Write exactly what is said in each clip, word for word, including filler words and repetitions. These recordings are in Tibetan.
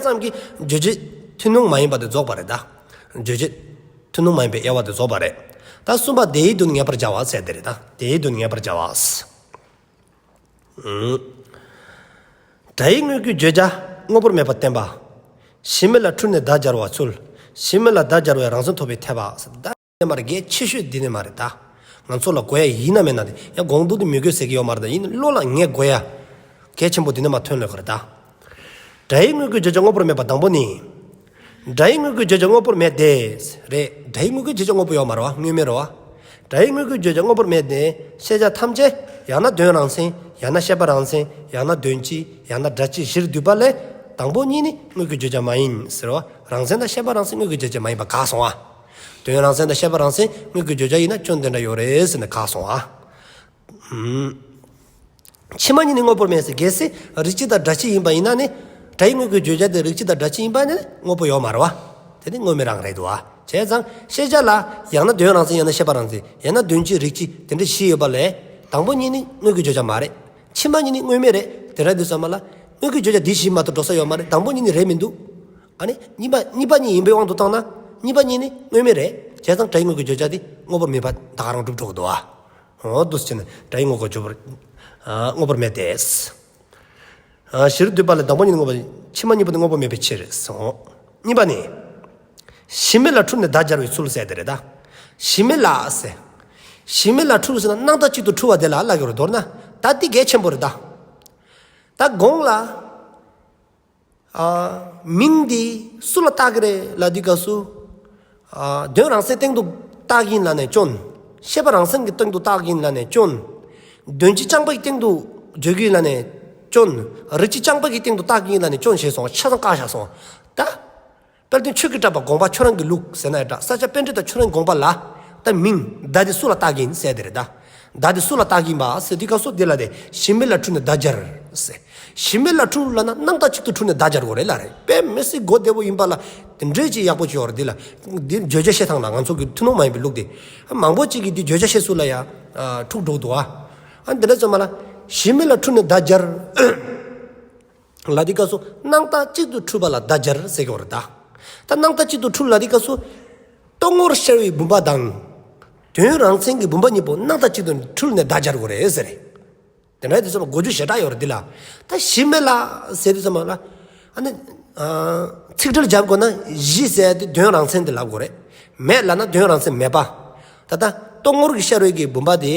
ཙམ་གྱིས་རྗོད་བྱེད་ཐུན་མོང་མ་ཡིན་པ་དེ་རྫོགས་པ་རེད་ད། རྗོད་བྱེད་ཐུན་མོང་མ་ཡིན་པའི་དབྱེ་བ་དེ་རྫོགས་པ་རེད། ད་གསུམ་པ་དེའི་དོན་ངེས་པར་བྱ་བ་ཟེར་དེ་རེད་ད། དེའི་དོན་ངེས་པར་བྱ་བ། སྒྲ་ཡི་དངོས་ཀྱི་བརྗོད་བྱ་དངོས་པོར་མེད་པར་བསྟན་པ། གཞི་མེད་ལ་འཁྲུལ་ནས་བརྡ་སྦྱར་བ་ཚུལ། གཞི་མེད་ལ་བརྡ་སྦྱར་བའི་རང་མཚན་ཐོབ་པའི་འཐད་པ། འདི་ནས་མ་རེད། གལ་ཆེ་ཤོས་འདི་ནས་མ་རེད་ད། ང་ཚོ་ལ་དགོས་ཡ་ཡིན་ན་མེད་ན་དེ་ཡང་གོང་དུ་དེ་མི་དགོས་ཟེར་གྱི་ཡོད་མ་རེད་ད། ཡིན་བློ་ལ་ངེས་དགོས་ཡ། གལ་ཆེན་པོ་འདི་ནས་མ་ཐོན་ལོས་ག་རེད་ད། སྒྲ་ཡི་དངོས་ཀྱི་བརྗོད་བྱ་དངོས་པོར་མེད་པ་དང་པོ་ནི། སྒྲ་ཡི་དངོས་ཀྱི་བརྗོད་བྱ་དངོས་པོར་མེད་དེ། རེད། སྒྲ་ཡི་དངོས་ཀྱི་བརྗོད་བྱ་དངོས་པོ་ཡོད་མ་རེད་བ། དངོས་མེད་རེད་བ། སྒྲ་ཡི་དངོས་ཀྱི་བརྗོད་བྱ་དངོས་པོར་མེད་དེ། ཤེས་བྱ་ཐམས་ཅད་ཡང་ན་དོན་རང་མཚན། ཡང་ན་ཤེས་པ་རང་མཚན། ཡང་ན་དོན་སྤྱི། ཡང་ན་སྒྲ་སྤྱི་བཞིར་འདུས་པ་ལས། དང་པོ་གཉིས་ནི་དངོས་ཀྱི་བརྗོད་བྱ་མ་ཡིན་ཟེར་བ། རང་མཚན་དང་ཤེས་པ་རང་མཚན་དངོས་ཀྱི་བརྗོད་བྱ་མ་ཡིན་པ་བཀག་སོང་ཨ། དོན་རང་མཚན་དང་ཤེས་པ་རང་མཚན་དངོས་ཀྱི་བརྗོད་བྱ་ཡིན་ན་སྐྱོན་དེ་འདྲ་ཡོད་རེད་ཟེར་ནས་བཀག་སོང་ཨ། ཕྱི་མ་གཉིས་ནི་དངོས་པོར་མེད་ཟེར། གལ་སྲིད་རིགས་སྤྱི་དང་སྒྲ་སྤྱི་ཡིན་པ་ཡིན་ན་ནི། སྒྲ་ཡི་དངོས་ཀྱི་བརྗོད་བྱ་དེ་རིགས་སྤྱི་དང་སྒྲ་སྤྱི་ཡིན་པ་ནི་དངོས་པོ་ཡོད་མ་རེད་བ། དེ་ནི་དངོས་མེད་རང་རེད་འདུག་བ། བྱས་ཙང་ཤེས་བྱ་ལ་ཡང་ན་དོན་རང་མཚན། ཡང་ན་ཤེས་པ་རང་མཚན། ཡང་ན་དོན་སྤྱི། རིགས་སྤྱི། དེ་འདྲ་བཞི་ཡོད་པ་ལས། དང་པོ་གཉིས་ནི་དངོས་ཀྱི་བརྗོད་བྱ་མ་རེད། ཕྱི་མ་གཉིས་ནི་དངོས་མེད་རེད། དེ་འདྲ་དུས་ཙམ་པ་ལ། དངོས་ཀྱི་བརྗོད་བྱ་འདི་བཞི་མ་གཏོགས་འགྲོ་ས་ཡོད་མ་རེད། དང་པོ་གཉིས་ནི་རེད་མི་འདུག་ཨ་ནི་གཉིས་པ་གཉིས་པ་གཉིས་ཡིན་པའི་དབང་དུ་བཏང་ན། གཉིས་པ་གཉིས་ནི་དངོས་མེད་རེད། བྱས་ཙང་སྒྲ་ཡི་དངོས་ཀྱི་བརྗོད་བྱ་དེ་དངོས་པོར་མེད་པ་ད་ག་རང་གྲུབ་འགྲོ་གི་འདུག་ཨ། འོ་འདུག་སེ་བྱས་ནས་སྒྲ་ཡི་དངོས་ཀྱི་བརྗོད་པར། ཨ། དངོས་པོར་མེད་དེ། ཨ། བཞིར་འདུས་པ་ལས་དང་པོ་གཉིས་ནི་དངོས་པོ། ཕྱི་མ་གཉིས་པོ་དེ་དངོས་པོ་མེད་པའི་ཕྱིར་སོ། གཉིས་པ་ནི། གཞི་མེད་ལ་འཁྲུལ་ནས་བརྡ་སྦྱར་བའི་ཚུལ་ཟེར་དེ་རེད་ད། གཞི་མེད་ལ་ཟེར། གཞི་མེད་ལ་འཁྲུལ་ཟེར་ན་སྣང་བཏགས་གཅིག་ཏུ་འཁྲུལ་བ་དེ་ལ་ལབ་ཀྱི་རེད། མདོར་ན་ད་འདི་གལ་ཆེན་པོ་རེད་ད། ད་གོང་ལ། ཨ། མིང་འདི་སུ་ལ་བཏགས་ཀྱི་རེད་ལབ་དུས་སྐབས་སུ། ཨ། དོན་རང་མཚན་སྟེང་དུ་བཏགས་ཀྱི་ཡིན་ལབ་ནས་སྐྱོན། ཤེས་པ་རང་མཚན་གྱི་སྟེང་དུ་བཏགས་ཀྱི་ཡིན་ལབ་ནས་སྐྱོན། དོན་སྤྱི་རྐྱང་པའི་སྟེང་དུ་བརྗོད་ཀྱི་ཡིན་ལབ་ནས་སྐྱོན། རིགས་སྤྱི་རྐྱང་པའི་སྟེང་དུ་བཏགས་ཀྱི་ཡིན་ལབ་ནས་སྐྱོན་བྱས་སོང་། ཆ་ཚང་བཀག་བཞག་སོང་། ད། དཔལ་ལྡན་ཆོས་ཀྱི་གྲགས་པ་དགོངས་པ་ཁྱོད་རང་གི་ལུགས་ཟེར་ན་ཡང་འདྲ། ས་སྐྱ་པཎྜི་ཏ་ཁྱོད་རང་གི་དགོངས་པ་ལ། ད་མིང་བརྡ་དེ་སུ་ལ་བཏགས་ཀྱི་ཡིན་ཟེར་དེ་རེད་ད། བརྡ་དེ་སུ་ལ་བཏགས་ཀྱི་ཡིན་པ་ཟེར་དུས་སྐབས་སུ་འདི་ལ་དེ་གཞི་མེད་ལ་འཁྲུལ་ནས་བརྡ་སྦྱར་ཟེར། གཞི་མེད་ལ་འཁྲུལ་ལབ་ན་སྣང་བཏགས་གཅིག་ཏུ་འཁྲུལ་ནས་བརྡ་སྦྱར་དགོས་རེད་ལབ་རེད། དཔེ་མི་སྲིད་གོ་བདེ་པོ་ཡིན་པ་ལ། དེ་འདྲའི་ཅིག་ཡག་པོ་ཅིག་ཡོད་རེད་འདི་ལ། འདི་བརྗོད་བྱ་བཤད་སྟངས་ལ་ང་ཚོ་གི་ཐུན་མོང་མ་ཡིན་པའི་ལུགས་དེ། མང་པོ་ཅིག་གིས་འདི་བརྗོད་བྱ་བཤད་ཚུལ་ལ་ཡང་འཁྲུག་འགྲོ་འདུག་ཨ། ཨ་འདི་འདྲ་ཚོ་མ་ལ། གཞི་མེད་ལ་འཁྲུལ་ནས་བརྡ་སྦྱར། ལ་དེ་སྐབས་སུ་སྣང་བཏགས་གཅིག་ཏུ་འཁྲུལ་པ་ལ་བརྡ་སྦྱར་ཟེར་གྱི་ཡོད་རེད་ད། ད་སྣང་བཏགས་གཅིག་ཏུ་འཁྲུལ་ལ་དེ་སྐབས་སུ། རྟོག་ངོར་ཤར་བའི་བུམ་པ་དང་། དོན་རང་མཚན་གྱི་བུམ་པ་གཉིས་པོ་སྣང་བཏགས་གཅིག་ཏུ་འཁྲུལ་ནས་བརྡ་སྦྱར་དགོས་རེད་ཟེར། དེ་འདྲ་དེ་ཚོ་ལ་གོ་རྒྱུ་ཞེ་དྲག་ཡོད་རེད་འདི་ལ། ད་གཞི་མེད་ལ་ཟེར་དུས་ཙམ་པ་ལ། ཨ་ནི། ཨ། ཚིག་འགྲེལ་རྒྱབ་དགོས་ན་གཞི་ཟེར་དེ་དོན་རང་མཚན་དེ་ལབ་དགོས་རེད། མེད་ལབ་ན་དོན་རང་མཚན་མེད་པ། ད་ལྟ་རྟོག་ངོར་གྱི་ཤར་བའི་གི་བུམ་པ་དེ།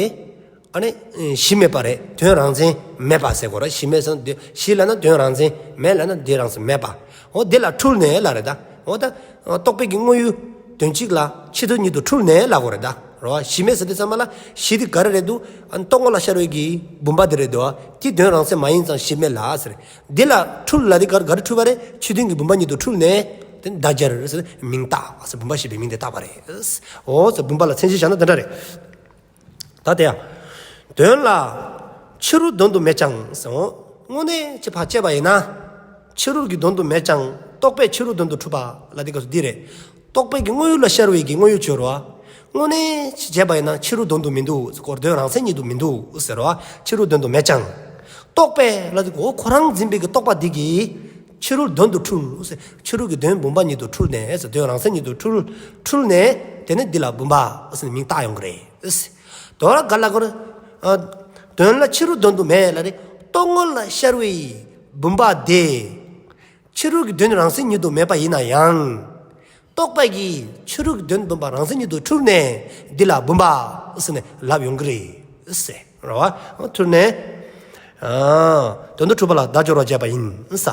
ཨ་ནི། གཞི་མེད་པ་རེད། དོན་རང་མཚན་མེད་པ་ཟེར་དགོས་རེད། གཞི་མེད་ཟེར་ན་དེ་གཞི་ལབ་ན་དོན་རང་མཚན། མེད་ལབ་ན་དེ་རང་མཚན་མེད་པ། འོ་དེ་ལ་འཁྲུལ་ནས་ལབ་རེད་ད། འོ་ད། རྟོག་པའི་གི་དངོས་ཡུལ་དོན་གཅིག་ལ་ཕྱི་དོན་ཉིད་དུ་འཁྲུལ་ནས་ལབ་དགོས་རེད་ད། རེད་བ། གཞི་མེད་ཟེར་དུས་ཙམ་པ་ལ་གཞི་དེ་ག་རེ་རེད་འདུག་ཨ་ནི་རྟོག་ངོ་ལ་ཤར་བའི་གི་བུམ་པ་དེ་རེད་འདུག་ཨ། དེ་དོན་རང་མཚན་མ་ཡིན་ཙང་གཞི་མེད་ལ་ཟེར། འདི་ལ་འཁྲུལ་ལ་དེ་ག་ག་རེ་འཁྲུལ་བ་རེད། ཕྱི་དོན་གྱི་བུམ་པ་ཉིད་དུ་འཁྲུལ་ནས་དེ་བརྡ་སྦྱར་ཟེར་མིང་བཏགས་ཟེར། བུམ་པ་ཞེས་པའི་མིང་དེ་བཏགས་པ་རེད། འོ་ཟེར་བུམ་པ་ལ་མཚན་གཞི་བཞག་ན་དེ་འདྲ་རེད། ད་དེ་ཡང་། དོན་ལ་ཕྱི་རོལ་དོན་དུ་མེད་ཀྱང་ཟེར། འོ་དངོས་གནས་ཅིག་ཕར་བྱས་པ་ཡིན་ན། ཕྱི་རོལ་གྱི་དོན་དུ་མེད་ཀྱང་རྟོག་པས་ཕྱི་རོལ་དོན་དུ་འཁྲུལ་པ་ལ་དེ་སྐབས་སུ་འདི་རེད། རྟོག་པའི་གི་དངོས་ཡུལ་ལ་ཤར་བའི་གི་དངོས་ཡུལ་ཅིག་ཡོད་རེད་བ། དངོས་གནས་ཅིག་བྱས་པ་ཡིན་ན་ཕྱི་རོལ་དོན་དུ་མི་འདུག་ཟེར། དོན་རང་མཚན་ཉིད་དུ་མི་འདུག་ཟེར་བ། ཕྱི་རོལ་དོན་དུ་མེད་ཀྱང་། རྟོག་པས་ལ་དེ་འོ་ཁོ་རང་འཛིན་པའི་གི་རྟོག་པ་འདི་གིས་ཕྱི་རོལ་དོན་དུ་འཁྲུལ་ཟེར། ཕྱི་རོལ་གྱི་དོན་བུམ་པ་ཉིད་དུ་འཁྲུལ་ནས་ཟེར། དོན་རང་མཚན་ཉིད་དུ་འཁྲུལ། འཁྲུལ་ནས་དེ་ནས་འདི་ལ་བུམ་པ་ཟེར་ནས་མིང་བཏགས་ཡོང་གི་རེད། དོ་ར་ག་ལ་གོ་རེ། ཨ། དོན་ལ་ཕྱི་རོལ་དོན་དུ་མེད་ལ་རེ། རྟོག་ངོ་ལ་ཤར་བའི་བུམ་པ་དེ། ཕྱི་རོལ་གྱི་དོན་རང་མཚན་ཉིད་དུ་མེད་པ་ཡིན་ན་ཡང་། རྟོག་པ་གིས་ཕྱི་རོལ་གྱི་དོན་བུམ་པ་རང་མཚན་ཉིད་དུ་འཁྲུལ་ནས་འདི་ལ་བུམ་པ་ཟེར་ནས་ལབ་ཡོང་གི་རེད་ཟེར། རེད་བ། འཁྲུལ་ནས། ཨ། དོན་དུ་འཁྲུལ་པ་ལ་བརྡ་སྦྱོར་བ་བྱས་པ་ཡིན་ས།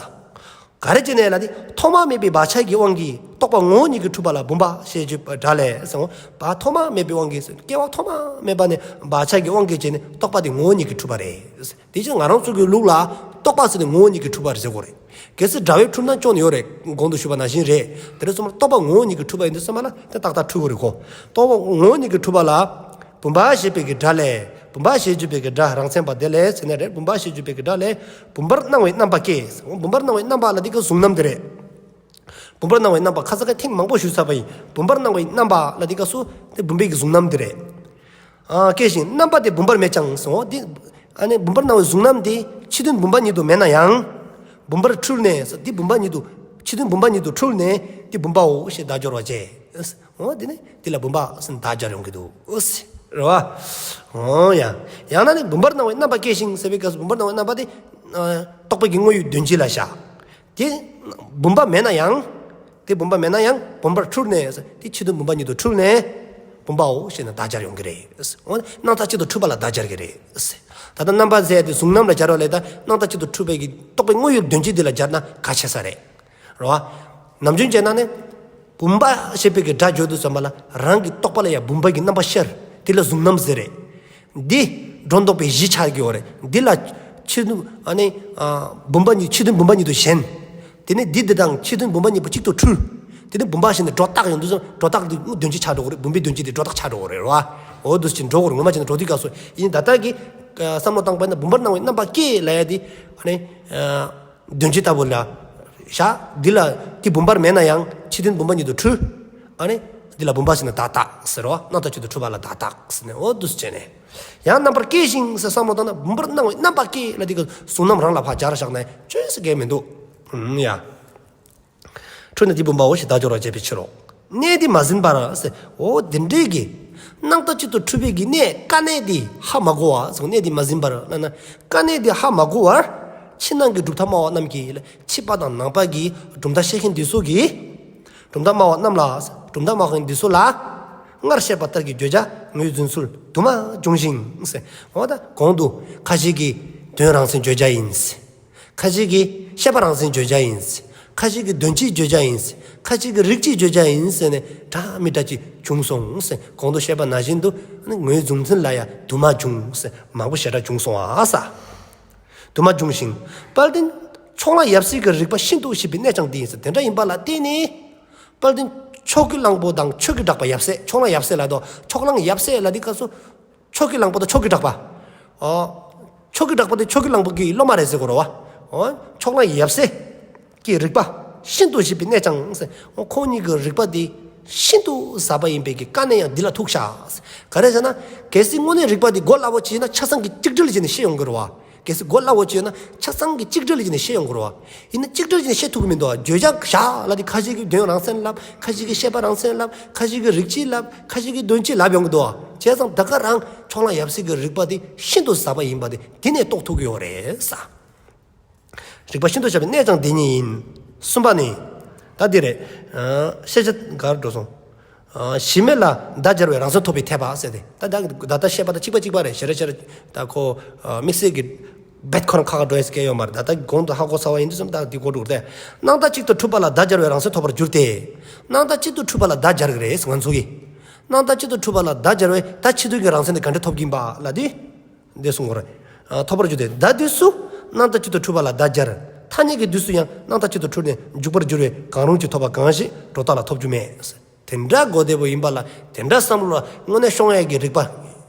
ག་རེ་བྱས་ནས་ལ་དེ་ཐོག་མ་མེད་པའི་བག་ཆགས་ཀྱི་དབང་གིས་རྟོག་པ་ངོ་བོ་ཉིད་ཀྱིས་འཁྲུལ་པ་ལ་བུམ་པ་ཞེས་བརྗོད་པའི་སྒྲ་ལས་ཟེར། བ་ཐོག་མ་མེད་པའི་དབང་གིས་ཟེར། སྐྱེ་བ་ཐོག་མ་མེད་པ་ནས་བག་ཆགས་ཀྱི་དབང་གིས་བྱས་ནས་རྟོག་པ་དེ་ངོ་བོ་ཉིད་ཀྱིས་འཁྲུལ་པ་རེད། དེ་བཞིན་ང་རང་ཚོ་གི་ལུགས་ལ་རྟོག་པ་ཟེར་ནས་ངོ་བོ་ཉིད་ཀྱིས་འཁྲུལ་པ་རེད་ཟེར་དགོས་རེད། གལ་སྲིད་སྒྲ་བས་འཁྲུལ་ན་སྐྱོན་ཡོད་རེད། གོང་དུ་ཞུས་པ་ནང་བཞིན་རེད། དེ་རེད་སོང་ན་རྟོག་པ་ངོ་བོ་ཉིད་ཀྱིས་འཁྲུལ་པ་ཡིན་དུས་ཙམ་པ་ལ་དེ་ཏག་ཏག་འཁྲུལ་དགོས་རེད་གོ། རྟོག་པ་ངོ་བོ་ཉིད་ཀྱིས་འཁྲུལ་པ་ལ་བུམ་པ་ཞེས་པའི་གི་སྒྲ་ལས། བུམ་པ་ཞེས་བརྗོད་པའི་གི་སྒྲ་རང་མཚན་པ་དེ་ལས་ཟེར་ནས་རེད། བུམ་པ་ཞེས་བརྗོད་པའི་གི་སྒྲ་ལས་བུམ་པར་སྣང་བའི་རྣམ་པ་སྐྱེ། བུམ་པར་སྣང་བའི་རྣམ་པ་ལ་འདི་ག་གཟུང་རྣམ་དེ་རེད། བུམ་པར་སྣང་བའི་རྣམ་པ་ཁ་སང་ཁ་ཐེངས་མང་པོ་ཞུས་ཚར་བ་ཡིན། བུམ་པར་སྣང་བའི་རྣམ་པ་ལ་འདི་ག་སུ་དེ་བུམ་པའི་གི་གཟུང་རྣམ་དེ་རེད། ཨ། སྐྱེ་ཞིང་རྣམ་པ་དེ་བུམ་པར་མེད་ཀྱང་ཟེར། འོ་འདི། ཨ་ནི་བུམ་པར་སྣང་བའི་གཟུང་རྣམ་དེ་ཕྱི་དོན་བུམ་པ་ཉིད་དུ་མེད་ན་ཡང་། བུམ་པར་འཁྲུལ་ནས་ཟེར་འདི་བུམ་པ་ཉིད་དུ་ ཕྱི་དོན་བུམ་པ་ཉིད་དུ་འཁྲུལ་ནས་དེ་བུམ་པའོ་ཞེས་བརྡ་སྦྱོར་བ་བྱས། འོ་དེ་ནི་དེ་ལ་བུམ་པ་ཟེར་བརྡ་སྦྱར་ཡོང་གི་འདུག། རེད་བ། འོ་ཡ། ཡང་ན་ནི་བུམ་པར་སྣང་བའི་རྣམ་པ་སྐྱེས་ཤིང་ཟེར་བའི་སྐབས་སུ་བུམ་པར་སྣང་བའི་རྣམ་པ་དེ་རྟོག་པའི་གི་དངོས་ཡུལ་དོན་སྤྱི་ལ་བཞག། དེ་བུམ་པ་མེད་ན་ཡང་། དེ་བུམ་པ་མེད་ན་ཡང་བུམ་པར་འཁྲུལ་ནས་དེ་ཕྱི་དོན་བུམ་པ་ཉིད་དུ་འཁྲུལ་ནས་བུམ་པའོ་ཞེས་ན་བརྡ་སྦྱར་ཡོང་གི་རེད། འོ་ན་སྣང་བཏགས་གཅིག་ཏུ་འཁྲུལ་པ་ལ་བརྡ་སྦྱར་གི་རེད། ད་ལྟ་རྣམ་པ་ཟེར་དེ་གཟུང་རྣམ་ལ་སྦྱར་བ་ལས་ད་སྣང་བཏགས་གཅིག་ཏུ་འཁྲུལ་པའི་གི་རྟོག་པའི་དངོས་ཡུལ་དོན་སྤྱི་དེ་ལ་སྦྱར་ན་གལ་ཆེ་ས་རེད། རེད་བ། ནམ་རྒྱུན་བྱས་ན་ནི། བུམ་པ་ཞེས་པའི་གི་སྒྲ་བརྗོད་དུས་ཙམ་པ་ལ་རང་གི་རྟོག་པ་ལ་ཡང་བུམ་པ་གི་རྣམ་པ་ཤར། དེ་ལ་གཟུང་རྣམ་ཟེར་རེད། འདི་སྒྲོ་འདོགས་པའི་གཞི་ཆགས་ཀྱི་ཡོད་རེད། འདི་ལ་ཕྱི་དོན་ཨ་ནི་ཨ་བུམ་པ་ཉིད་ཕྱི་དོན་བུམ་པ་ཉིད་དུ་ཞེན། དེ་ནི་འདི་འདི་དང་ཕྱི་དོན་བུམ་པ་གཉིས་པོ་གཅིག་ཏུ་འཁྲུལ། དེ་ནི་བུམ་པ་ཞེས་ནས་སྒྲོ་བཏགས་ཡོང་དུས་ཙམ་སྒྲོ་བཏགས་འདི་དོན་སྤྱི་ཆགས་འགྲོ་གི་རེད། བུམ་པའི་དོན་སྤྱི་དེ་སྒྲོ་བཏགས་ཆགས་འགྲོ་གི་རེད་བ། འོ་འདུག་ཅིང་འགྲོ་གི་རེད། ངོ་མ་བྱས་ན་འགྲོ་དུས་སྐབས་སུ་ཡིན་ད་ལྟ་གི་བསམ་བློ་བཏང་པ་ཡིན་ན་བུམ་པར་སྣང་བའི་རྣམ་པ་སྐྱེས་ལབ་ཡ་དེ་ཨ་ནི། དོན་སྤྱི་ལྟ་བུ་ལ་བཞག། འདི་ལ་དེ་བུམ་པར་མེད་ན་ཡང་ཕྱི་དོན་བུམ་པ་ཉིད་དུ་འཁྲུལ། ཨ་ནི་འདི་ལ་བུམ་པ་ཟེར་ན་བརྡ་བཏགས་ཟེར་རོ། སྣང་བཏགས་གཅིག་ཏུ་འཁྲུལ་པ་ལ་བརྡ་བཏགས་ཟེར་ནས་འོ་འདུག་སེ་བྱས་ནས། ཡང་རྣམ་པར་སྐྱེས་ཤིང་ཟེར་བསམ་བློ་བཏང་ན་བུམ་པར་སྣང་བའི་རྣམ་པ་སྐྱེས་ལ་དེ་ག་གཟུང་རྣམ་རང་ལ་ཕར་སྦྱར་བཞག་ན་ཅུང་ཟད་འགལ་མི་འདུག། ཨུམ་ཡ། འཁྲུལ་ནས་དེ་བུམ་པའོ་ཞེས་བརྡ་སྦྱོར་བ་བྱས་པའི་ཕྱིར་རོ། གནས་འདི་མ་ཟིན་པར་ཟེར། འོ་དེ་འདྲའི་གི། སྣང་བཏགས་གཅིག་ཏུ་འཁྲུལ་པའི་གི་གནས་དཀའ་གནད་འདི་ཧ་མ་གོ་བ་ཟེར། གནས་འདི་མ་ཟིན་པར་ལབ་ན། དཀའ་གནད་འདི་ཧ་མ་གོ་བར། ཕྱི་ནང་གི་གྲུབ་མཐའ་སྨྲ་བ་རྣམས་ཀྱིས་ཕྱི་པ་དང་ནང་པ་གི་གྲུབ་མཐའ་བཤད་མཁན་འདི་ཚོ་གིས། གྲུབ་མཐའ་སྨྲ་བ་རྣམས་ལ། གྲུབ་མཐའ་སྨྲ་མཁན་འདི་ཚོ་ལ། སྔར་བཤད་པ་ལྟར་གྱི་བརྗོད་བྱ་ངོས་འཛིན་ཚུལ་དུ་མ་བྱུང་ཞིང་ཟེར། འོ་ད་གོང་དུ་ཁ་ཅིག་གིས་དོན་རང་མཚན་བརྗོད་བྱ་ཡིན། ཁ་ཅིག་གིས་བཤད་པ་རང་མཚན་བརྗོད་བྱ་ཡིན། ཁ་ཅིག་གིས་དོན་སྤྱིའི་བརྗོད་བྱ་ཡིན། ཁ་ཅིག་གིས་རིགས་སྤྱིའི་བརྗོད་བྱ་ཡིན་ཟེར་ནས་འདྲ་མི་འདྲ་ཅིག་བྱུང་སོང་ཟེར། གོང་དུ་བཤད་པ་ནང་བཞིན་དུ་ངོས་འཛིན་ཚུལ་ལ་ཡང་དུ་མ་བྱུང་ཟེར། མང་པོ་ཞེ་དྲག་བྱུང་སོང་ཨ་ས། དུ་མ་བྱུང་ཞིང་། དཔལ་ལྡན་ཕྱོགས་གླང་ཡབ་སྲས་ཀྱི་རིགས་པ་ཤིན་ཏུ་ཞེས་པའི་གནད་ཀྱང་འདི་ཡིན་ཟེར། དེ་འདྲ་ཡིན་པ་ལ་བརྟེན་ནས། དཔལ་ལྡན་ཕྱོགས་ཀྱི་གླང་པོ་དང་ཆོས་ཀྱི་གྲགས་པ་ཡབ་སྲས། ཕྱོགས་གླང་ཡབ་སྲས་ལ་དོ། ཕྱོགས་གླང་ཡབ་སྲས་ལ་འདི་སྐབས་སུ། ཕྱོགས་ཀྱི་གླང་པོ་དང་ཕྱོགས་ཀྱི་གྲགས་པ། ཨོ། ཕྱོགས་ཀྱི་གྲགས་པ་དེ་ཕྱོགས་ཀྱི་གླང་པོ་གི་སློབ་མ་རེད་ཟེར་དགོས་རེད་བ། ཨོ། ཕྱོགས་གླང་ཡབ་སྲས་ཀྱི་རིགས་པ་ཤིན་ཏུ་ཞེས་པའི་གནད་ཀྱང་ཟེར། ཨོ། ཁོང་གཉིས་ཀྱི་རིགས་པ་དེ་ཤིན་ཏུ་ཟབ་པ་ཡིན་པའི་གི་དཀའ་གནད་ཡང་འདི་ལ་ཐུག་ཤག། ག་རེ་ཟེར་ན། གལ་སྲིད་དངོས་གནས་རིགས་པ་དེ་གོ་སླ་བོ་བྱས་ན་ཆ་ཚང་གི་གཅིག་སྒྲིལ་བྱས་ནས་ཤེས་ཡོང་གི་རེད་བ། གལ་སྲིད་གོ་སླ་བོ་བྱས་ན་ཆ་ཚང་གི་གཅིག་སྒྲིལ་བྱས་ནས་ཤེས་ཡོང་གི་རེད་བ། ཡིན་ན་གཅིག་སྒྲིལ་བྱས་ནས་ཤེས་ཐུབ་ཀྱི་མི་འདུག་བ། བརྗོད་བྱ་བཞག་ལབ་དེ་ཁ་ཤས་ཀྱིས་དོན་རང་མཚན་ལབ། ཁ་ཤས་ཀྱིས་བཤད་པ་རང་མཚན་ལབ། ཁ་ཤས་ཀྱིས་རིགས་སྤྱི་ལབ། ཁ་ཤས་ཀྱིས་དོན་སྤྱི་ལབ་ཡོང་གི་འདུག་བ། བྱས་ཙང་ད་ག་རང་ཕྱོགས་གླང་ཡབ་སྲས་ཀྱི་རིགས་པ་དེ་ཤིན་ཏུ་ཟབ་པ་ཡིན་པ་དེ་འདི་ནས་རྟོགས་ཐུབ་ཀྱི་ཡོད་རེད་ས། རིགས་པ་ཤིན་ཏུ་ཟབ་པའི་གནད་ཀྱང་འདི་ཉིད་ཡིན། གསུམ་པ་ནི། ད་འདི་རེད། ཨ། ཤེས་བྱ་གར་འགྲོ་སོང་། ཨ། གཞི་མེད་ལ་བརྡ་སྦྱར་བའི་རང་མཚན་ཐོབ་པའི་འཐད་པ་ཟེར་ཏེ། ད་ད་ད་ལྟ་བཤད་པ་དང་གཅིག་པ་གཅིག་པ་རེད། ཞེ་རེ་ཞེ་རེ་ད་ཁོ། ཨ། དམིགས་བསལ་གྱི་རྦད་ཁོ་རང་ཁ་ཁ་འགྲོ་ཡས་སྐད་ཡོད་མ་རེད། ད་ལྟ་གོང་དུ་ཧ་གོ་ཚར་བ་ཡིན་དུས་ཙམ་ད་འདི་གོ་འགྲོ་གི་རེད། སྣང་བཏགས་གཅིག་ཏུ་འཁྲུལ་པ་ལ་བརྡ་སྦྱར་བའི་རང་མཚན་ཐོབ་པར་འགྱུར་ཏེ། སྣང་བཏགས་གཅིག་ཏུ་འཁྲུལ་པ་ལ་བརྡ་སྦྱར་གི་རེད་ང་ཚོ་གིས། སྣང་བཏགས་གཅིག་ཏུ་འཁྲུལ་པ་ལ་བརྡ་སྦྱར་བས་ད་ཕྱི་དོན་གྱི་རང་མཚན་དེ་ག་འདྲ་ཐོབ་ཀྱིན་པ་ལ་དེ། འདི་གསུང་གི་རེད། ཨ། ཐོབ་པར་འགྱུར་ཏེ། ད་དུས་སུ་སྣང་བཏགས་གཅིག་ཏུ་འཁྲུལ་པ་ལ་བརྡ་སྦྱར། ཐ་སྙད་ཀྱི་དུས་སུ་ཡང་སྣང་བཏགས་གཅིག་ཏུ་འཁྲུལ་ནས་འཇུག་པར་འགྱུར་བས་གང་རུང་གཅིག་ཐོབ་པ་གང་ཞིག་སྒྲོ་བཏགས་ལ་ཐོབ་རྒྱུ་མེད། དེ་འདྲ་གོ་བདེ་པོ་ཡིན་པ་ལ་དེ་འདྲ་བསམ་བློ་ལ་དངོས་གནས་ཤོང་ཡས་ཀྱི་རིགས་པ་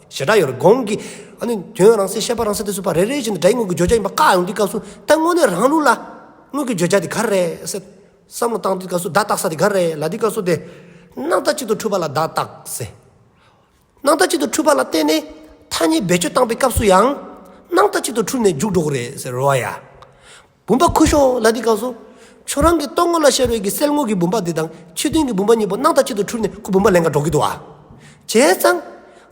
ཞེ་དྲག་ཡོད་རེད། གོང་གི་ཨ་ནི་དོན་རང་མཚན་བཤད་པ་རང་མཚན་དེ་ཚོ་ཕར་རེ་རེ་བཞིན་དུ་སྒྲའི་དངོས་ཀྱི་བརྗོད་བྱ་ཡིན་པ་བཀག་ཡོང་དུས་སྐབས་སུ་ད་དངོས་གནས་རང་ལུགས་ལ་དངོས་ཀྱི་བརྗོད་བྱ་དེ་ག་རེ་རེད་ཟེར་བསམ་བློ་བཏང་དུས་སྐབས་སུ་བརྡ་བཏགས་ས་དེ་ག་རེ་རེད་ལབ་དུས་སྐབས་སུ་དེ་སྣང་བཏགས་གཅིག་ཏུ་འཁྲུལ་པ་ལ་བརྡ་བཏགས་ཟེར། སྣང་བཏགས་གཅིག་ཏུ་འཁྲུལ་པ་ལ་བརྟེན་ནས་ཐ་སྙད་བེད་སྤྱོད་བཏང་པའི་སྐབས་སུ་ཡང་སྣང་བཏགས་གཅིག་ཏུ་འཁྲུལ་ནས་འཇུག་འགྲོ་གི་རེད་ཟེར་རོ་ཡ། བུམ་པ་ཁུ་ཤོ་ལབ་དུས་སྐབས་སུ་ཁྱོད་རང་གི་རྟོག་ངོ་ལ་ཤར་བའི་གི་སེལ་ངོ་གི་བུམ་པ་འདི་དང་ཕྱི་དོན་གྱི་བུམ་པ་གཉིས་པོ་སྣང་བཏགས་གཅིག་ཏུ་འཁྲུལ་ནས་ཁོ་བུམ་པ་ལེན་ག་འགྲོ་གི་འདུག་བ། བྱས་ཙང་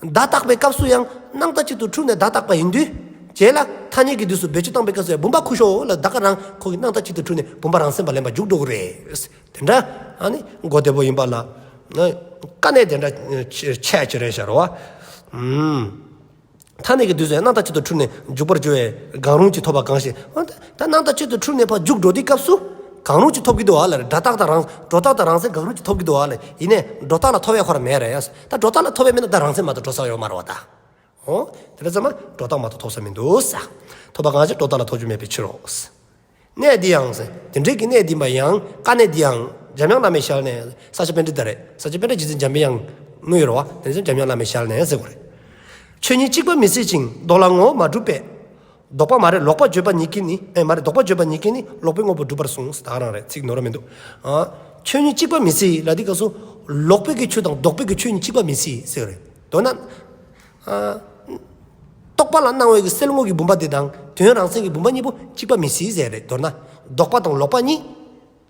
བརྡ་བཏགས་པའི་སྐབས་སུ་ཡང་སྣང་བཏགས་གཅིག་ཏུ་འཁྲུལ་ནས་བརྡ་བཏགས་པ་ཡིན་དུས། རྗེས་ལ་ཐ་སྙད་ཀྱི་དུས་སུ་བེད་སྤྱོད་བཏང་པའི་སྐབས་སུ་ཡང་བུམ་པ་ཁུ་ཤོ་ལ་ད་ག་རང་ཁོ་གི་སྣང་བཏགས་གཅིག་ཏུ་འཁྲུལ་ནས་བུམ་པ་རང་མཚན་པ་ལེན་པ་འཇུག་འགྲོ་གི་རེད། དེ་འདྲ་ཨ་ནི་གོ་བདེ་པོ་ཡིན་པ་ལ། དཀའ་གནད་དེ་འདྲ་ཆེ་ཆེ་རེད་ཤག་རེད་བ། ཐ་སྙད་ཀྱི་དུས་སུ་ཡང་སྣང་བཏགས་གཅིག་ཏུ་འཁྲུལ་ནས་འཇུག་པར་འགྱུར་བས་གང་རུང་གཅིག་ཐོབ་པ་གང་ཞིག། འོ་ད་ད་སྣང་བཏགས་གཅིག་ཏུ་འཁྲུལ་ནས་ཕར་འཇུག་འགྲོ་དུས་སྐབས་སུ་གང་རུང་གཅིག་ཐོབ་ཀྱི་འདུག་ཨ་ལ་རེད། སྒྲོ་བཏགས་དང་རང་སྒྲོ་བཏགས་དང་རང་མཚན་གང་རུང་གཅིག་ཐོབ་ཀྱི་འདུག་ཨ་ལ། ཡིན་ནའི་སྒྲོ་བཏགས་ལ་ཐོབ་པའི་ཁོ་རང་མེད་རེད་ཡ། ད་སྒྲོ་བཏགས་ལ་ཐོབ་པའི་མེད་ན་ད་རང་མཚན་མ་གཏོགས་འགྲོ་ས་ཡོད་མ་རེད་བ་ད། འོ། དེ་འདྲ་ཚང་མ་སྒྲོ་བཏགས་མ་གཏོགས་ཐོབ་ས་མི་འདུག་ས། ཐོབ་པ་གང་ཞིག་སྒྲོ་བཏགས་ལ་ཐོབ་རྒྱུ་མེད་པའི་ཕྱིར་རོ། གནད་འདི་ཡང་ཟེར། དེ་འདྲའི་གི་གནད་འདི་མ་ཡང་དཀའ་གནད་འདི་ཡང་འཇམ་དབྱངས་བླ་མའི་ཞལ་ནས་ས་སྐྱ་པཎྜི་ཏ་རེད། ས་སྐྱ་པཎྜི་ཏ་རྗེ་བཙུན་འཇམ་པའི་དབྱངས་དངོས་ཡོད་རེད་བ། དེ་ཚོ་འཇམ་དབྱངས་བླ་མའི་ཞལ་ནས་ཟེར་དགོས་རེད། ཆོས་ཉིད་གཅིག་པ་མི་སྲིད་ཅིང་ལྡོག་ལ་ངོ་བོ་མ་གྲུབ་པས། ལྡོག་པ་མ་རེད་ལོག་པ་བརྗོད་པ་ཉིད་ཀྱིས་ནི་ཨེ་མ་རེད་ལྡོག་པ་བརྗོད་པ་ཉིད་ཀྱིས་ནི་ལོག་པའི་དངོས་པོ་སྒྲུབ་པར་གསུངས་ཟེར་ད་ག་རང་རེད། ཚིག་ནོར་བ་མི་འདུག། ཨ། ཆོས་ཉིད་གཅིག་པ་མི་སྲིད་ལ་དེ་སྐབས་སུ་ལོག་པའི་གི་ཆོས་དང་ལྡོག་པའི་གི་ཆོས་ཉིད་གཅིག་པ་མི་སྲིད་ཟེར་གི་རེད། མདོར་ན། ཨ། རྟོག་པ་ལ་སྣང་བའི་གི་སེལ་ངོ་གི་བུམ་པ་དེ་དང་དོན་རང་མཚན་གྱི་བུམ་པ་གཉིས་པོ་གཅིག་པ་མི་སྲིད་ཟེར་རེད། མདོར་ན། ལྡོག་པ་དང་ལོག་པ་གཉིས།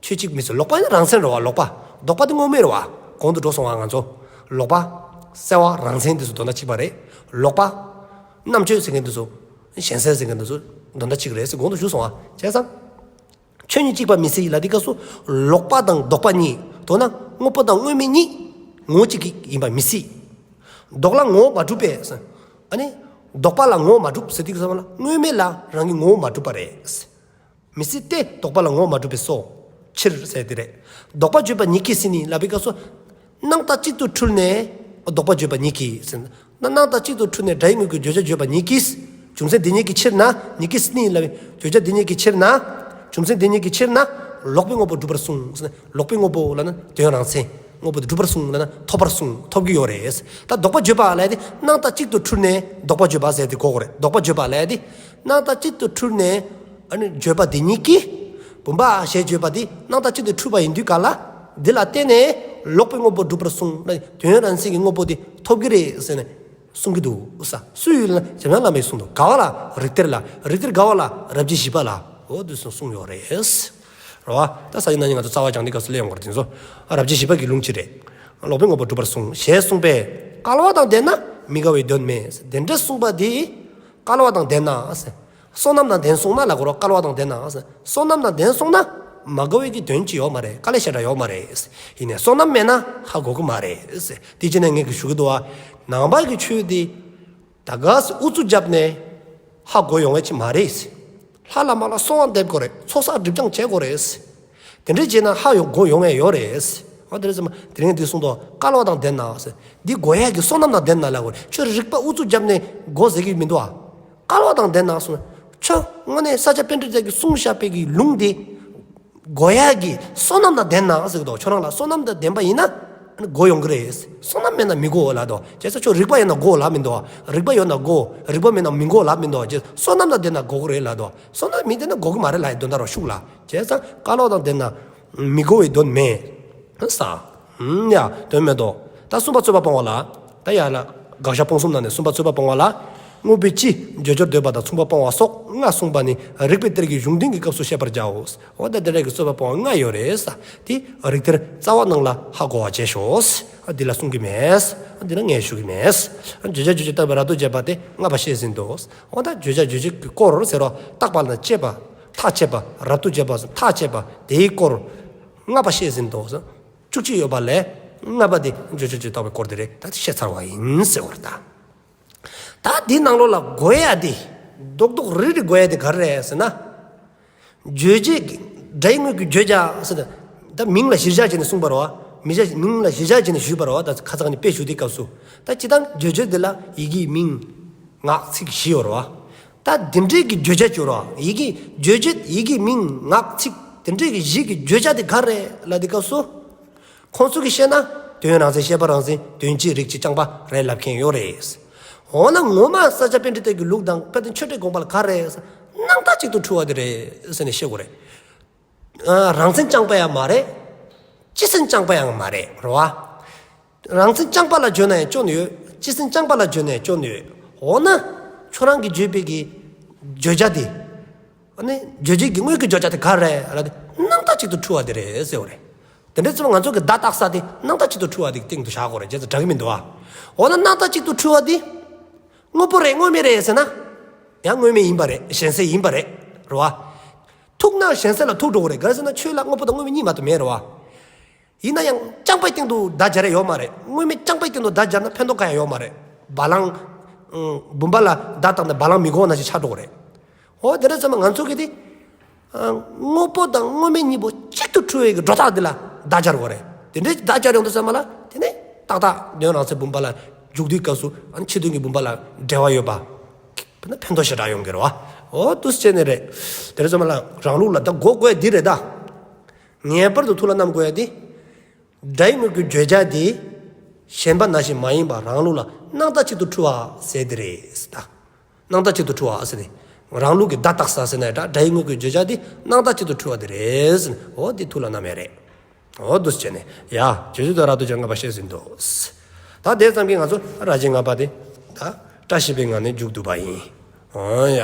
ཆོས་གཅིག་མི་ཚོ། ལོག་པ་ནི་རང་མཚན་རེད་བ། ལོག་པ། ལྡོག་པ་དེ་དངོས་མེད་རེད་བ། གོང་དུ་འགྲོ་སོང་བ། ང་ཚོ་ལོག་པ། བསལ་བ། རང་མཚན་དེ་ཚོ་དོན་དག་གཅིག་པ་རེད། ལོག་པ། རྣམ་གཅོད་ཟེར་མཁན་དེ་ཚོ། གཞན་སེལ་ཟེར་མཁན་དེ་ཚོ་དོན་དག་གཅིག་རེད་ཟེར་གོང་དུ་ཞུས་སོང་བ། བྱས་ཙང་། ཆོས་ཉིད་གཅིག་པ་མི་སྲིད་ལབ་དུས་སྐབས་སུ། ལོག་པ་དང་ལྡོག་པ་གཉིས། མདོར་ན་དངོས་པོ་དང་དངོས་མེད་གཉིས་ངོ་བོ་གཅིག་ཡིན་པ་མི་སྲིད། ལྡོག་ལ་ངོ་བོ་མ་གྲུབ་པས། ཨ་ནི། ལྡོག་པ་ལ་ངོ་བོ་མ་གྲུབ་ཟེར་དུས་སྐབས་སུ་ལ་དངོས་མེད་ལ་རང་གི་ངོ་བོ་མ་གྲུབ་པ་རེད། མི་སྲིད་དེ། ལྡོག་པ་ལ་ངོ་བོ་མ་གྲུབ་པས་སོ། ཕྱིར་ཟེར་དེ་རེད། ལྡོག་པ་བརྗོད་པ་ཉིད་ཀྱིས་ཟེར་ནས་ལབ་པའི་སྐབས་སུ། སྣང་བཏགས་གཅིག་ཏུ་འཁྲུལ་ནས་ལྡོག་པ་བརྗོད་པ་ཉིད་ཀྱིས་ཟེར། ན་སྣང་བཏགས་གཅིག་ཏུ་འཁྲུལ་ནས་སྒྲ་ཡི་དངོས་ཀྱི་བརྗོད་བྱ་བརྗོད་པ་ཉིད་ཀྱིས། རྒྱུ་མཚན་དེ་ཉིད་ཀྱི་ཕྱིར་ན། ཉིད་ཀྱིས་ཟེར་ནས་ལབ་པའི་བརྗོད་བྱ་དེ་ཉིད་ཀྱི་ཕྱིར་ན། རྒྱུ་མཚན་དེ་ཉིད་ཀྱི་ཕྱིར་ན། ལོག་པའི་དངོས་པོ་གྲུབ་པར་གསུངས་ཟེར་ན། ལོག་པའི་དངོས་པོ་ལབ་ན་དོན་རང་མཚན། དངོས་པོ་དེ་གྲུབ་པར་གསུངས་ལབ་ན་ཐོབ་པར་གསུངས། ཐོབ་ཀྱི་ཡོད་རེད། ད་ལྡོག་པ་བརྗོད་པ་ལབ་དེ་སྣང་བཏགས་གཅིག་ཏུ་འཁྲུལ་ནས་ལྡོག་པ་བརྗོད་པ་ཟེར་དེ་གོ་དགོས་རེད། ལྡོག་པ་བརྗོད་པ་ལབ་དེ་སྣང་བཏགས་གཅིག་ཏུ་འཁྲུལ་ནས། ཨ་ནི་བརྗོད་པ་དེ་ཉིད་ཀྱིས། བུམ་པ་ཞེས་བརྗོད་པ་དེ་སྣང་བཏགས་གཅིག་ཏུ་འཁྲུལ་པ་ཡིན་དུས་ག་ལ། འདི་ལ་བརྟེན་ནས་ལོག་པའི་དངོས་པོ་གྲུབ་པར་གསུངས་ན་དོན་རང་མཚན་གྱི་དངོས་པོ་དེ་ཐོབ་ཀྱི་རེད་ཟེར་ནས་གསུང་གི་འདུག་ས། སུ་ཡིན་ལ་འཇམ་དབྱངས་བླ་མས་གསུངས་འདུག་ག་བ་ལ། རིགས་གཏེར་ལ། རིགས་གཏེར་ག་བ་ལ། རབ་བྱེད་བཞི་པ་ལ། འོ་དུས་སུ་གསུངས་ཡོད་རེད། རེད་བ། ད་ས་ཡིན་ན་ཡིན་ང་ཚོ་རྩ་བ་རྒྱང་འདི་སྐབས་སུ་ལས་ཡོང་བར་དེ་ཚོ། རབ་བྱེད་བཞི་པ་གི་ལུང་གཅིག་རེད། ལོག་པའི་དངོས་པོ་གྲུབ་པར་གསུངས་ཞེས་གསུངས་པས། སྐལ་བ་དང་ལྡན་ན་མི་དགའ་བའི་དོན་མེད། དེ་འདྲ་གསུངས་པ་དེ། སྐལ་བ་དང་ལྡན་ན། བསོད་ནམས་དང་ལྡན་སོང་ན་ལ་གོ་རོ། སྐལ་བ་དང་ལྡན་ན། བསོད་ནམས་དང་ལྡན་སོང་ན་མ་དགའ་བའི་གི་དོན་ཅི་ཡོད་མ་རེད། དཀའ་ལས་ཞེ་དྲག་ཡོད་མ་རེད། ཡིན་ནའི་བསོད་ནམས་མེད་ན་ཧ་གོ་གི་མ་རེད། དེ་ཅི་ནས་ངས་གི་ཞུ་གི་འདུག་བ། ནང་པ་གི་ཆོས་དེ་ད་ག་སེ་ཨུ་ཚུགས་བརྒྱབ་ནས་ཧ་གོ་ཡོང་ཡ་ཅི་མ་རེད། ལྷ་བླ་མ་ལ་གསོལ་བ་འདེབས་དགོས་རེད། ཚོགས་བསགས་སྒྲིབ་སྦྱང་བྱེད་དགོས་རེད། དེ་འདྲ་བྱས་ན་ཧ་ཡོང་གོ་ཡོང་ཡ་ཡོད་རེད། འོ་དེ་རེད་ཟེར་མ། དེ་རིང་འདི་གསུངས་དོ། སྐལ་བ་དང་ལྡན་ན་ཟེར། འདི་གོ་ཡ་གི་བསོད་ནམས་དང་ལྡན་ན་ལ་གོ་རེད། ཁྱོད་རིག་པ་ཨུ་ཚུགས་བརྒྱབ་ནས་གོ་ཟེར་གི་མི་འདུག་ཨ། སྐལ་བ་དང་ལྡན་ན་གསུངས། ཁྱོད་དངོས་གནས་ས་སྐྱ་པཎྜི་ཏ་གིས་གསུངས་བཞག་པའི་གི་ལུང་དེ་གོ་ཡ་གི་བསོད་ནམས་དང་ལྡན་ན་ཟེར་གི་འདུག་ཁྱོད་རང་ལ་བསོད་ནམས་དང་ལྡན་པ་ཡིན་ན་གོ་ཡོང་གི་རེད། བསོད་ནམས་མེད་ན་མི་གོ་ལབ་འདུག་བྱས་ཙང་ཁྱོད་རིག་པ་ཡོད་ན་གོ་ལབ་མི་འདུག་རིག་པ་ཡོད་ན་གོ། རིག་པ་མེད་ན་མི་གོ་ལབ་མི་འདུག་བྱས་བསོད་ནམས་དང་ལྡན་ན་གོ་གི་རེད་ལབ་འདུག་བསོད་ནམས་མི་ལྡན་ན་གོ་གི་མ་རེད་ལབ་ཡ་དོན་དག་རོ་ཤུགས་ལ། བྱས་ཙང་སྐལ་བ་དང་ལྡན་ན་མི་གོ་བའི་དོན་མེད། ས། ཡ་དོན་མེད་དོ། ད་གསུམ་པ་རྩོད་པ་སྤོང་བ་ལ། ད་ཡ་ལ། དགག་བཞག་སྤོང་གསུམ་ནང་ནས་གསུམ་པ་རྩོད་པ་སྤོང་བ་ལ། དངོས་པོའི་སྤྱི། བརྗོད་བྱར་འདོད་པ་དང་མཚུངས་པ་སྤོང་བ་སོགས་ལྔ་གསུངས་པ་ནི་རིགས་པའི་གཏེར་གྱི་གཞུང་འདོན་གྱི་སྐབས་སུ་བཤད་པར་བྱའོ། འོ་ད་དེ་འདྲ་གི་རྩོད་པ་སྤོང་བ་ལྔ་ཡོད་རེད་ས། དེ་རིགས་གཏེར་རྩ་བ་ནང་ལ་ཧ་གོ་བ་བྱས་ཤོག་འདི་ལ་གསུང་གི་མེད། འདི་ལ་ངས་ཞུ་གི་མེད། བརྗོད་བྱ་རྗོད་བྱེད་བརྟག་པའི་རབ་ཏུ་བྱེད་པ་དེ་ལྔ་པ་བཤད་ཟིན་ཏོ། འོ་ད་བརྗོད་བྱ་རྗོད་བྱེད་ཀྱི་སྐོར་ཟེར་རོ། བརྟག་པ་ལ་དཔྱད་པ། ཐག་བཅད་པ། རབ་ཏུ་བྱེད་པ། ཐག་བཅད་པ་དེའི་སྐོར་ལྔ་པ་བཤད་ཟིན་ཏོ། བཅུ་གཅིག་ཡོད་པ་ལས་ལྔ་པ་དེ་བརྗོད་བྱ་རྗོད་བྱེད་བརྟག་པའི་སྐོར་དེ་རེད། ད་བཤད་ཚར་བ་ཡིན་ཟེར་བ་རེད་ད། ད་འདི་ནང་ལོགས་ལ་གོ་ཡ་དེ། རྡོག་རྡོག་རིལ་རིལ་གོ་ཡ་དེ་ག་རེ་རེད་ཟེར་ན། རྗོད་བྱེད་ཀྱི་སྒྲ་ཡི་དངོས་ཀྱི་བརྗོད་བྱ་ཟེར་ན། ད་མིང་ལ་གཞིར་བཞག་བྱས་ནས་གསུངས་པ་རེད་བ། མི་བྱ་མིང་ལ་གཞིར་བཞག་བྱས་ནས་ཞུས་པ་རེད་བ། ད་ཁ་སང་ནས་དཔེ་ཞུ་དུས་སྐབས་སུ། ད་སྤྱིར་བཏང་རྗོད་བྱེད་འདི་ལ་ཡི་གེའི་མིང་། ངག་ཚིག་བཞི་ཡོད་རེད་བ། ད་འདི་འདྲའི་གི་བརྗོད་བྱ་བྱོས་རོགས། ཡི་གེ་རྗོད་བྱེད་ཡི་གེ་མིང་ངག་ཚིག་དེ་འདྲའི་གི་བཞི་གི་བརྗོད་བྱ་དེ་ག་རེ་ལབ་དུས་སྐབས་སུ། ཁོང་ཚོ་གིས་བཤད་ན་དོན་རང་མཚན་ཤེས་པ་རང་མཚན་དོན་སྤྱི་རིགས་སྤྱི་རྐྱང་པ་རེད་ལབ་མཁན་ཡོད་རེད། འོ་ན་ངོ་མ་ས་སྐྱ་པཎྜི་ཏའི་གི་ལུགས་དང་དཔལ་ལྡན་ཆོས་འབྲེལ་དགོངས་པ་ལ་ག་རེ་རེད། སྣང་བཏགས་གཅིག་ཏུ་འཁྲུལ་བ་དེ་རེད་ཟེར་ནས་བཤད་དགོས་རེད། ཨ། རང་མཚན་རྐྱང་པ་ཡང་མ་རེད། སྤྱི་མཚན་རྐྱང་པ་ཡང་མ་རེད་རེད་བ། རང་མཚན་རྐྱང་པ་ལ་བརྗོད་ན་ཡང་སྐྱོན་ཡོད། སྤྱི་མཚན་རྐྱང་པ་ལ་བརྗོད་ན་ཡང་སྐྱོན་ཡོད། འོ་ན། ཁྱོད་རང་གིས་བརྗོད་པའི་གི་བརྗོད་བྱ་དེ། ཨ་ནི་རྗོད་བྱེད་ཀྱི་དངོས་ཀྱི་བརྗོད་བྱ་དེ་ག་རེ་རེད་ལབ་དུས་སྣང་བཏགས་གཅིག་ཏུ་འཁྲུལ་བ་དེ་རེད་ཟེར་བ་རེད། དེ་འདྲ་ཙམ་ང་ཚོ་གི་བརྡ་བཏགས་ས་དེ་སྣང་བཏགས་གཅིག་ཏུ་འཁྲུལ་བ་དེ་སྟེང་དུ་བཞག་དགོས་རེད། བྱས་ཙང་འདྲ་གི་མི་འདུག་ཨ། འོ་ན་སྣང་བཏགས་གཅིག་ཏུ་འཁྲུལ་བ་དེ། དངོས་པོ་རེད་དངོས་མེད་རེད་ཟེར་ན། ཡང་དངོས་མེད་ཡིན་པ་རེད། གཞན་སེལ་ཡིན་པ་རེད། རེད་བ། ཐུག་ན་གཞན་སེལ་ལ་ཐུག་འགྲོ་གི་རེད། ག་རེ་ཟེར་ན་ཆོས་ལ་དངོས་པོ་དང་དངོས་མེད་གཉིས་མ་གཏོགས་མེད་རེད་བ། ཡིན་ན་ཡང་རྐྱང་པའི་སྟེང་དུ་བརྡ་སྦྱར་ཡ་ཡོད་མ་རེད། དངོས་མེད་རྐྱང་པའི་སྟེང་དུ་བརྡ་སྦྱར་ན་ཕན་ཐོགས་གང་ཡང་ཡོད་མ་རེད། བ་ལང་། ཨང་། བུམ་པ་ལ་བརྡ་བཏགས་ནས་བ་ལང་མི་གོ་ནང་བཞིན་ཆགས་འགྲོ་གི་རེད། འོ་དེ་འདྲ་ཚང་མ་ང་ཚོ་གི་དེ། ཨང་། དངོས་པོ་དང་དངོས་མེད་གཉིས་པོ་གཅིག་ཏུ་འཁྲུལ་བའི་གི་སྒྲོ་བཏགས་འདི་ལ་བརྡ་སྦྱར་དགོས་རེད། དེ་འདྲའི་བརྡ་སྦྱར་ཡོང་དུས་ཚང་མ་ལ་དེ་ནས་ཏག་ཏག་དོན་རང་མཚན་བུམ་པ་ལ་འཇུག་དུས་སྐབས་སུ་ཨ་ནི་ཕྱི་དོན་གྱི་བུམ་པ་ལ་འབྲེལ་བ་ཡོད་པ། ཕན་ཐོགས་ཞེ་དྲག་ཡོང་གི་རེད་བ། འོ་འདུག་སེ་བྱས་ནས་རེད། དེ་འདྲ་ཚང་མ་ལ་རང་ལུགས་ལ་ད་གོ་དགོས་འདི་རེད་ད། ངེས་པར་དུ་ཐུགས་ལ་བསྣམས་དགོས་ཡ་དེ། སྒྲ་ཡི་དངོས་ཀྱི་བརྗོད་བྱ་དེ། ཞེན་པ་ནང་བཞིན་མ་ཡིན་པར་རང་ལུགས་ལ་སྣང་བཏགས་གཅིག་ཏུ་འཁྲུལ་བ་ཟེར་དེ་རེད་ད། སྣང་བཏགས་གཅིག་ཏུ་འཁྲུལ་བ་ཟེར་ནས། རང་ལུགས་ཀྱི་བརྡ་བཏགས་ས་ཟེར་ན་ཡང་འདྲ། སྒྲ་ཡི་དངོས་ཀྱི་བརྗོད་བྱ་དེ་སྣང་བཏགས་གཅིག་ཏུ་འཁྲུལ་བ་དེ་རེད་ཟེར་ནས། འོ་དེ་ཐུགས་ལ་བསྣམས་ཡ་རེད། འོ་འདུག་སེ་བྱས་ནས་ཡ། རྗོད་བྱེད་དོན་རབ་ཏུ་བྱེད་ལྔ་པ་བཤད་ཟིན་ཏོ། ད་དེ་ཙམ་གྱིས་ང་ཚོ་རབ་བྱེད་ལྔ་པ་དེ་ད་བཀྲ་ཤིས་པའི་ངང་ནས་མཇུག་བསྡུ་བ་ཡིན། འོ་ཡ།